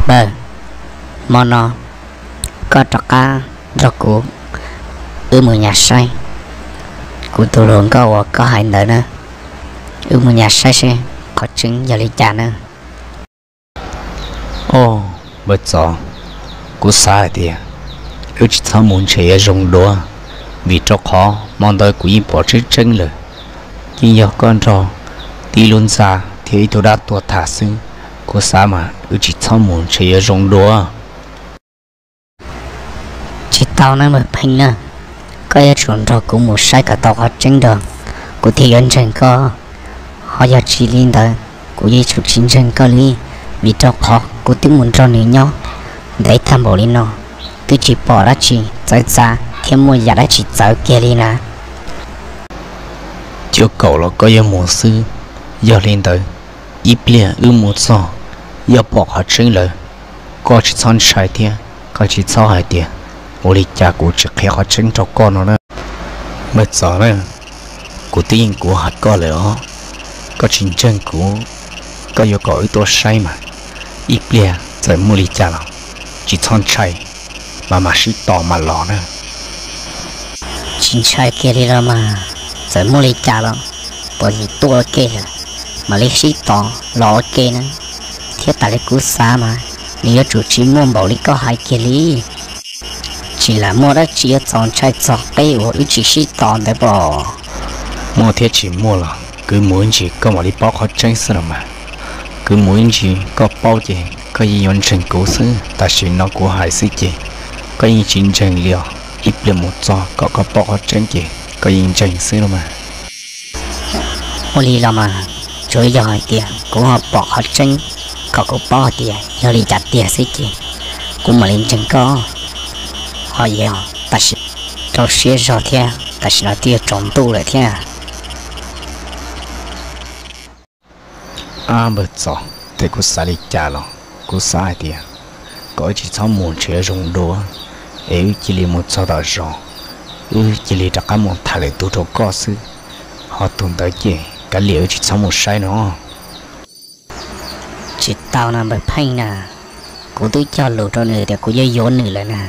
Npawg, hmo no koj rov qab nrog kuv, wb mus nyas saib kuv tus hluas nkauj uas koj hais ntawd na. Wb mus nyas saib seb qhov tseeb yog li cas na. Au, npawg Txov, kuv xav hais tias wb tsis txhob mus ntshe yuav zoo dua, vim rau qhov hmo ntawd kuv yeej pom tseeb tseeb lawm, yeej yog koj nrog tib lub ntxa thiab ib tug dab tuag tham xwb. Kuv xav mas wb tsis txhob mus ntshe yuav zoo dua. Tsis tau nawb npawg Pheej na, koj yuav tsum nrog kuv mus saib kom tau qhov tseeb nrog kuv thiaj yuav ntseeg koj. Ho yog tsis li ntawd kuv yeej yuav tsum tsis ntseeg koj li, vim rau qhov kuv twb mus nrog nws nyob ntev tag npaum li no, twb tsis pom dab tsi txawv txav thiab muaj yam dab tsi txawv kiag li na. Cuaj kaum los koj yuav mus xwb, yog li ntawd ib pliag wb mus txog yog pom qhov tseeb lawm, koj tsis txhob ntshai thiab koj tsis txhob hais tias ua li cas kuv tsis qhia qhov tseeb rau koj no na. Npawg Txov na, kuv twb yeej kuv hais koj lawm os, koj tsis ntseeg kuv, koj yuav kom wb tuaj saib mas, ib pliag txawm muaj li cas los tsis txhob ntshai, mas mam sib tos mam los na. Tsis ntshai kiag li los mas, txawm muaj li cas los puas yim tuaj ua ke lawm, mam li sib tos los ua ke na. Thiab tas li kuv xav mas nws yuav tsum tsis muaj npaum li koj hais kiag li. Tsis lam muaj dab tsi yuav txaus ntshai txog qeb uas wb tsis sib tos ntawd pom. Muaj thiab tsis muaj los kwv mus ib ntsis koj mam li paub qhov tseeb xwb los mas. Kwv mus ib ntsis koj paub ces koj yeej yuav ntseeg kuv xwb, tam sim no kuv hais xwb ces koj yeej tsis ntseeg li os. Ib pliag mus txog kom koj paub qhov tseeb ces koj yeej ntseeg xwb los mas. Ua li los mas, tsuav yog hais tias kuv ho pom qhov tseeb kom kuv paub hais tias yog li cas tiag xwb ces kuv mam li ntseeg koj. Ho yog tam sim rau siab zog thiab tam sim no twb yuav tsaus ntuj lawm thiab. Ab npawg Txov, ces kuv xav li cas los kuv xav hais tias kom wb tsis txhob mus ntshe zoo dua, es wb cia li mus txog tom zos, wb cia li rov qab mus tham lwm tus rau koj xwb. Ho tus ntawd ces kav liam wb tsis txhob mus saib no. Tsis tau no npawg Pheej na, kuv twb cog lus rau nws tias kuv yuav yuav nws lawm na.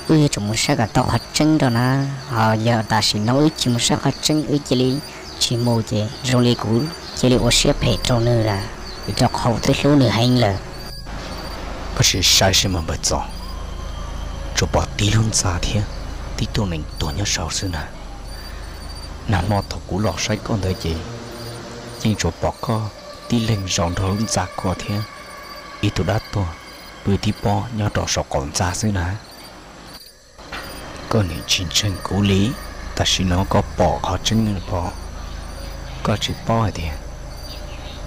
Wb yuav tsum mus saib kom tau qhov tseeb rau na. Ho yog tam sim no wb tsis mus saib qhov tseeb, wb cia li tsis mus ces zoo li kuv cia li ua siab phem rau nws lawm, vim rau qhov twb hlub nws heev lawm. Koj sim saib seb mas npawg Txov, tsuas pom tib lub ntxa thiab tib tug neeg tuag nyob saud xwb na. Nag hmo thaum kuv los saib koj ntawd ces yeej tsuas pom koj tib leeg zaum nrog lub ntxa koj thiab ib tug dab tuag pw tib pob nyob rau saum qaum ntxa xwb na. Koj nim tsis ntseeg kuv li, tam sim no koj pom qhov tseeb lawm pob, koj tsis paub hais tias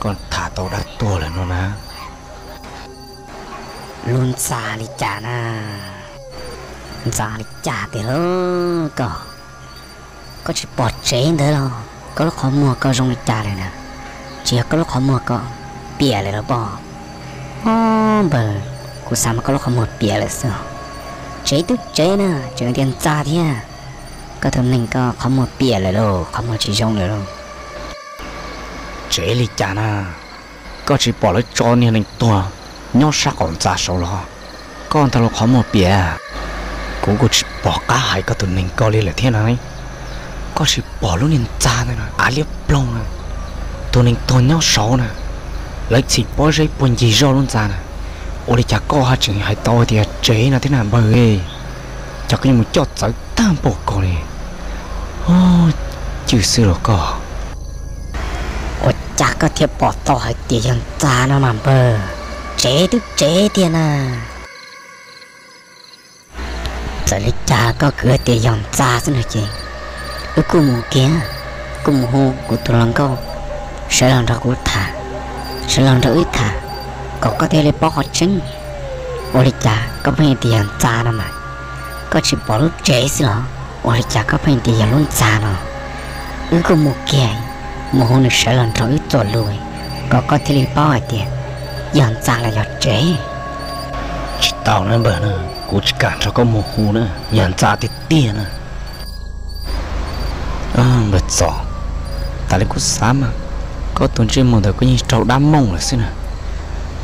koj tham tau dab tuag lawm no na. Lub ntxa li cas na? Ntxa li cas tiag lauj koj? Koj tsis pom tsev ntawd los koj lub qhov muag koj zoo li cas lawm na? Tsis yog koj lub qhov muag koj piam lawm los pob? Ob npawg, kuv xav mas koj lub qhov muag piam lawm xwb. Tsev twb tsev na, tseem tias ntxa thiab. Koj tus neeg koj qhov muag piam lawm lauj, qhov muag tsis zoo lawm lauj. Tsev li cas na? Koj tsis pom lawv tso niag neeg tuag nyob sab qaum ntxa saud los? Koj ntag los qhov muag piam. Kuv kuj tsis pom qab hais koj tus neeg koj li lawm thiab na. Koj tsis pom lub niag ntxa ntawd av liab ploog na, tus neeg tuag nyob saud na, lawv txhim pob zeb puag ncig zoj lub ntxa na. Ua li cas koj haj tseem hais tau tias tsev no thiab na npawg? Cas koj yuav mus coj txawv tag npaum koj li? Cwj xwb los koj. Ua cas koj thiaj pom tau hais tias yog ntxa no mas npawg? Tsev twb tsev tiag na. Txawm li cas koj kwv hais tias yog ntxa xwb no ces wb kuj mus kiag, kuj mus hu kuv tus hluas nkauj sawv los nrog kuv tham, sawv los nrog wb tham, kom koj thiaj li paub qhov tseeb. Ua li cas koj pheej tias yog ntxa no mas? Koj tsis pom lub tsev xwb los? Ua li cas koj pheej tias yog lub ntxa no? Wb kuj mus kiag, mus hu nws sawv los nrog wb txuas lus, kom koj thiaj li paub hais tias yog ntxa los yog tsev. Tsis tau na npawg na, kuv tsis kam nrog koj mus hu na, yog ntxa tiag tiag na. Npawg Txos, tas li kuv xav mas koj tus ntsej muag ntawd koj yeej raug dab mooj lawm xwb na.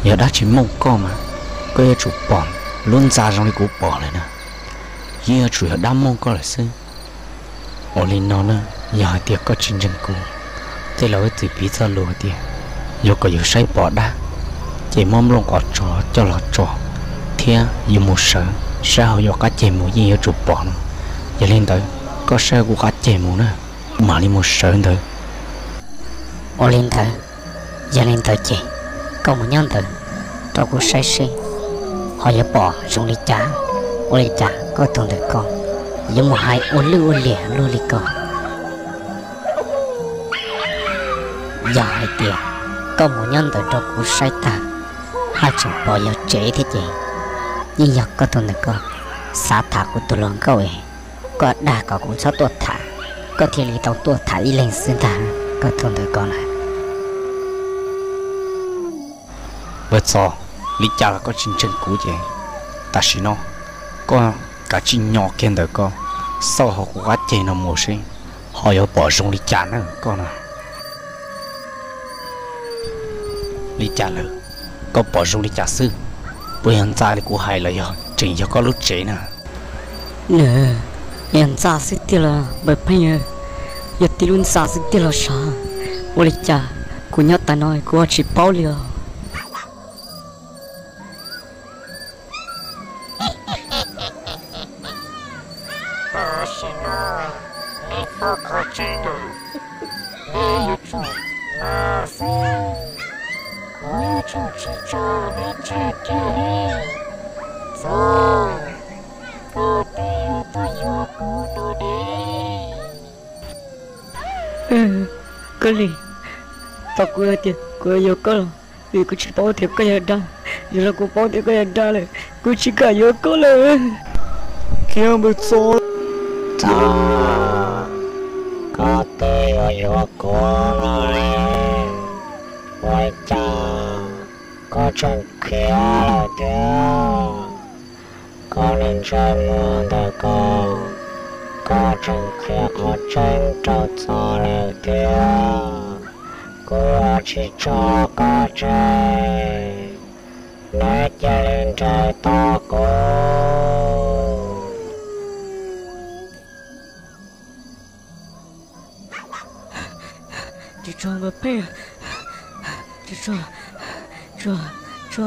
Yog dab tsis mooj koj mas Koj yuav tsum pom lub ntxa zoo li kuv pom lawm na, yeej yuav tsum yog dab mooj koj lawm xwb. Ua li no na, yog hais tias koj tsis ntseeg kuv, tej laus ib txwm piv txoj lus hais tias, yog kom yus saib pom dab, ces muab nplooj qos tso coj los tso, thiab yus mus sawv saib hauv yus qab ceg mus yeej yuav tsum pom no. Yog li ntawd, koj saib kuv qab ceg mus na, mam li mus sawv ntawd. Ua li ntawd, yog li ntawd ces koj mus nyob ntawd rau kuv saib seb ho yuav pom zoo li cas. Ua li cas koj tus ntawm ko yuav mus hais ua lwj ua liam luaj li ko? Yog hais tias koj mus nyob ntawd rau kuv saib tag, haj tseem pom yog tsev thiab ces, yeej yog koj tus ntawm ko xav tham kuv tus hluas nkauj es koj dag kom kuv txhob tuaj tham, koj thiaj li tau tuaj tham ib leeg xwb ntag, koj tus ntawm ko na. Npawg Txos, li cas los koj tsis ntseeg kuv ces tam sim no koj kav tsij nyo kiag ntawm ko, xauj hauv kuv qab ceg no mus seb ho yuav pom zoo li cas na koj na. Li cas lawm? Koj pom zoo li cas xwb? Puas yog ntxa li kuv hais los yog tseem yog koj lub tsev na? Nws, yog ntxa xwb tiag los npawg Pheej, yog tib lub ntxa xwb tiag los sav? Ua li cas kuv nyob tas no kuv ho tsis paub li os. Tam sim no neb paub qhov tseeb lawm, neb yuav tsum lam xwb, kuv yuav tsum tsis tso neb tseg kiag li. Txog, koj twb yuav tuaj yuav kuv no ne. Koj li, tau kuv hais tias kuv yuav yuav koj los vim kuv tsis paub tias koj yog dab, yog los kuv paub tias koj yog dab lawm, kuv tsis kam yuav koj lawm. Khiav npawg Txos. Txog, koj twb yuav yuav kuv no li, ua cas koj tseem khiav lawm thiab? Koj niag ntsej muag ntawm ko, koj tseem qhia qhov tseeb rau Txog lawm thiab. Kuv yuav tsis tso koj tseg, neb cia li nres tau kuv. Tsis tso npawg Pheej, tsis tso, tso, tso.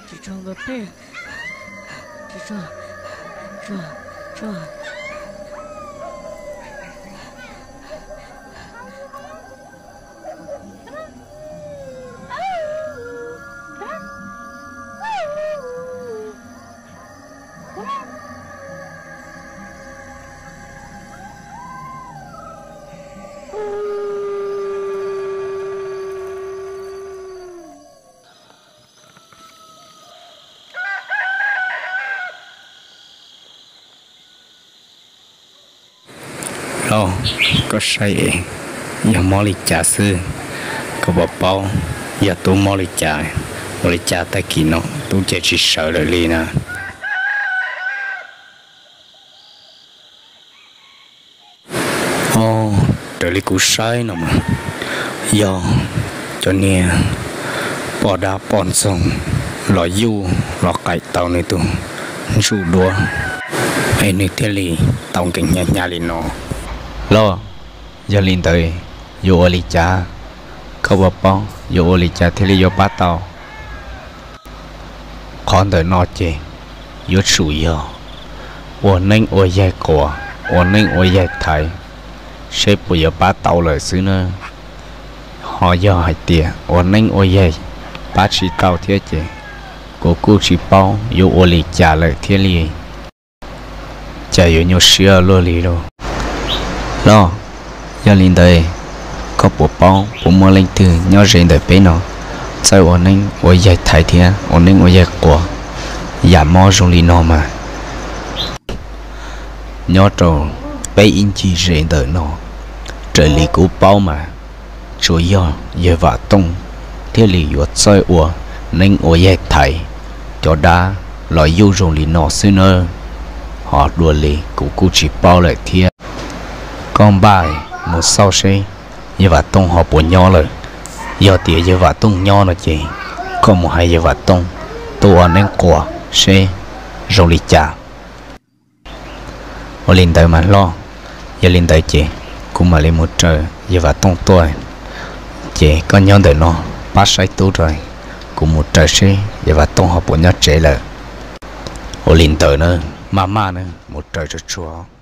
Tsis tso npawg Pheej, tsis tso, tso, tso. Lauj, koj saib es, yog mob li cas xwb? Koj puas paub yog tub mob li cas? Ua li cas tag kis no tub cia tsis sawv lawm li na? Os, raws li kuv saib no mas, yog cov niag poj dab poj ntxoog los yuj los qaim tau nws tus ntsuj duab, es nws thiaj li tau nkees hnyav hnyav li no. Lauj, yog li ntawd yuav ua li cas? Koj puas paub yuav ua li cas thiaj li yuav pab tau? Qhov ntawm no ces yuav tsum yog ua neeb ua yaig quas, ua neeb ua yaig thaiv, seb puas yuav pab tau lawm xwb na. Ho yog hais tias ua neeb ua yaig pab tsis tau thiab ces kuv kuj tsis paub yuav ua li cas lawm thiab li. Cas yuav nyuaj siab luaj li lauj. Lauj, yog li ntawd, koj puas paub puas muaj leej twg nyob ze ntawm peb no txawj ua neeb ua yaig thaiv thiab ua neeb ua yaig quas yam mob zoo li no mas? Nyob rau peb ib ncig ze ntawm no, raws li kuv paub mas tsuas yog yawg Vam Tooj thiaj li yuav txawj ua neeb ua yaig thaiv cov dab los yuj zoo li no xwb nawb. Ho dua li kuv kuj tsis paub lawm thiab. Koj npaj mus xauj seb yawg Vam Tooj ho puas nyob lawm. Yog tias yawg Vam Tooj nyob no ces koj mus hais yawg Vam Tooj tuaj ua neeb quas seb zoo li cas. Ua li ntawd mas hlob, yog li ntawd ces kuv mam li mus raws yawg Vam Tooj tuaj, ces koj nyob ntawm no pab saib tub rau, kuv mus raws seb yawg Vam Tooj ho puas nyob tsev lawm. Ua li ntawd na, maj maj na, mus raws tsuag tsuag.